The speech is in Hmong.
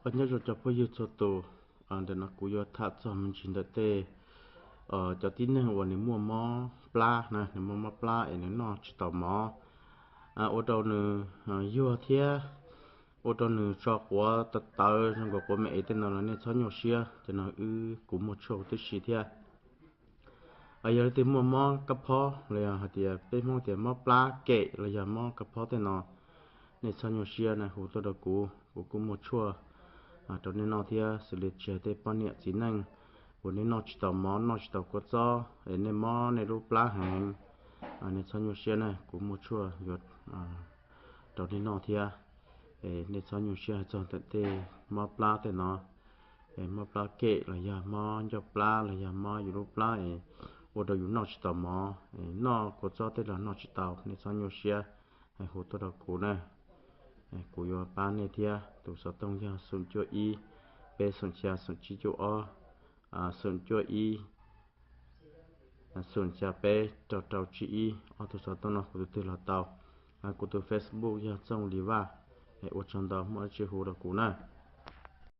Os, nyob zoo cov phooj ywg txhua tus, ntawm no kuv yuav tham txog me ntsis ntawm tej cov tib neeg uas nws muaj mob plab na, nws muaj mob plab es nws noj tsis tau mov, ua rau nws yuag thiab ua rau nws tso quav tawv tawv zoo nkaus quav me es tej no los nej txhob nyuaj siab, cov no wb kuv muaj tshuaj huv tib si thiab. Yog leej twg muaj mob kab phob los yog hais tias peb Hmoob tias mob plab kem los yog mob kab phob tej no, nej txhob nyuaj siab na, hu tuaj rau kuv, kuv kuj muaj tshuaj rau nej noj thiab. Xws li tsis hais tej poj niam txiv neej uas nej noj tsis tau mov, noj tsis tau kua txob es nej mob nej lub plab heev, nej txhob nyuaj siab na, kuv muaj tshuaj yuav rau nej noj thiab. Nej txhob nyuaj siab hais txog ntawm tej mob plab tej no, mob plab kem los yog mob ncauj plab los yog mob yus lub plab es ua rau yus noj tsis tau mov, noj kua txob tej los noj tsis tau, nej txhob nyuaj siab, hu tuaj rau kuv na, kuv yuav pab nej thiab. Tus xov tooj yog xoom cuaj ib, peb xoom xya xoom tsib cuaj ob, xoom cuaj ib, xoom xya peb rau rau tsib ib. Ob tug xov tooj no hu tus twg los tau. Kuv tus Facebook yog Txooj Lis Vaj. Ua tsaug ntau, muaj dab tsi hu rau kuv na.